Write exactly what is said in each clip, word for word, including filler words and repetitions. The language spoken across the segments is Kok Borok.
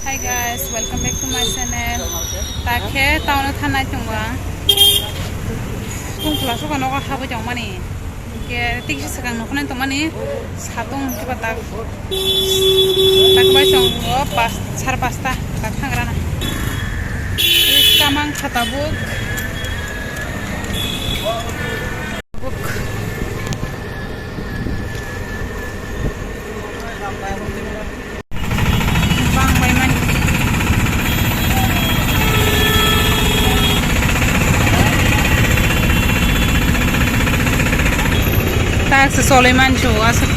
Hi guys, welcome back to my channel. Ta khe town o thanai tongo ang. Tungphla suka nogo habwi tongmani. Ke tikisa swkang nokhnai tongmani satung kiba tak. Tak bai tongo pas, sar pasta tak thangrana. Kamang kha tabuk. Buk. Bang bai mani. Tak se soloi mancho aswk.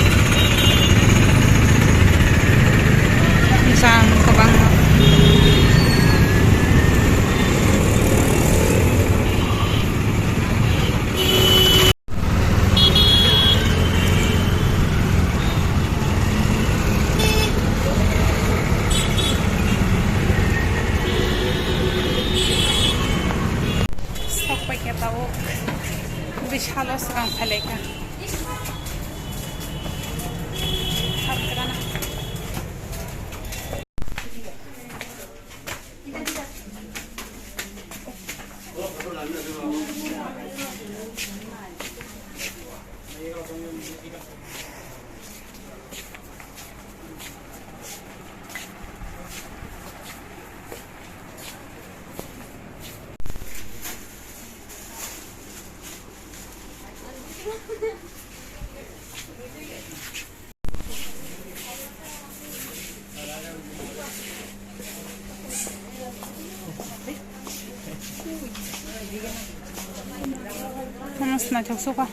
Jang kwbangma. Sok paikha tabuk. Bisalo swkang phailaikha. Hapkha na. Ano swnaitok suka.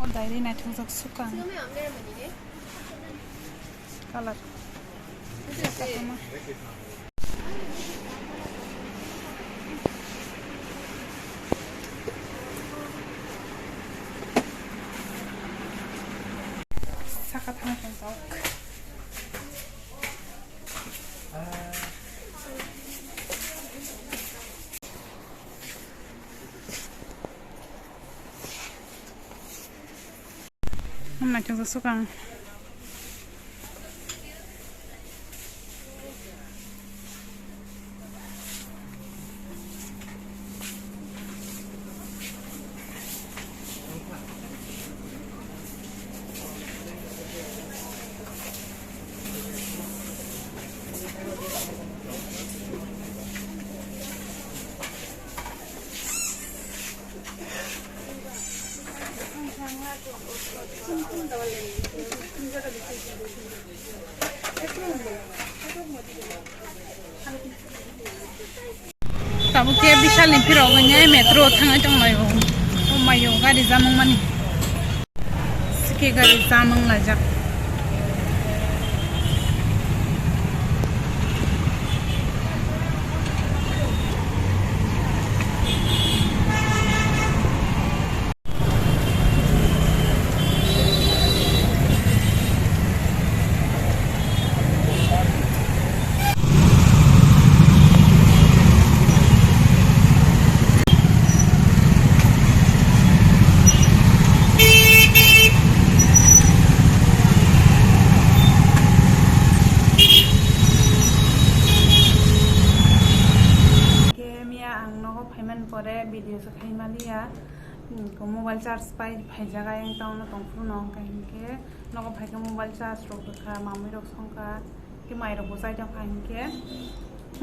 O diary naithokjak swkang. Colour. Saka thang tong kok. Naithok swkang. Tabuk khe Bishalni phirogwi metro thangwi tonglaio. O maio gari jamung mani. Sike gari jamung laijak. Liya, hmm, ko mobile charge pai phaijak ayang town no tongphuru no hwnkha hinkhe nogo phaikhe mobile charge rok rwkha, mamui rok songkha, khe mai rok bo chai tongkha hinkhe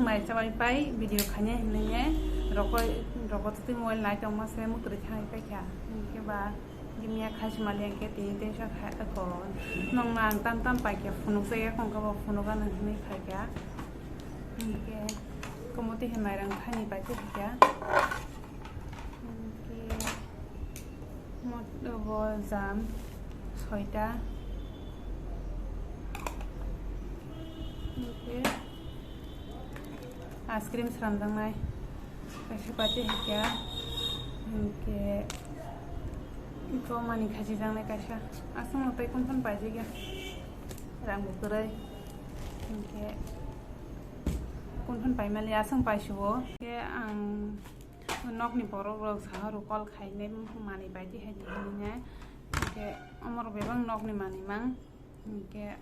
mai chabai pai video khainai hinwi rokoi rokotwi mobile nai tongma se mutrwi thangwi paikha hinkhe ba. Gimia khai sima liya ke tini teisa khai ko. Nong na ang tam tam pai ke phunuk se ya kong ka bo phunuk ano hinwi khai ka. Ke komo te hemai rang khai ni pai te kya. Ke mo bo jam soita. Ke ice cream sram jang nai. Kaisa paiti hai kya, hinkhe iko mani khachi jangnai kaisa. Aswk no tei kunphun paijak ya. Rang bo kwrwi. Hinkhe kunphun paimali aswk paisuo. Hinkhe ang nokni borok rok saha rok call khainai mani paiti hai hinwi. Hinkhe omorok bebak nokni manwi mang. Hinkhe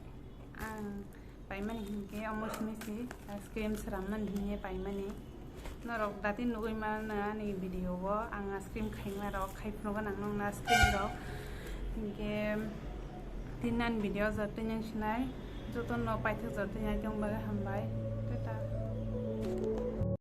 ang paimani hinkhe omo simi si ice cream sramnani hinkhe paimani. Norok dati nugwi mano ani video o ang ice cream khaima rok khai phunukgo nang nokna ice cream rok. Hinkhe tini ani video joto yang sinai joto no paithak joto yang tong bagwi hambai.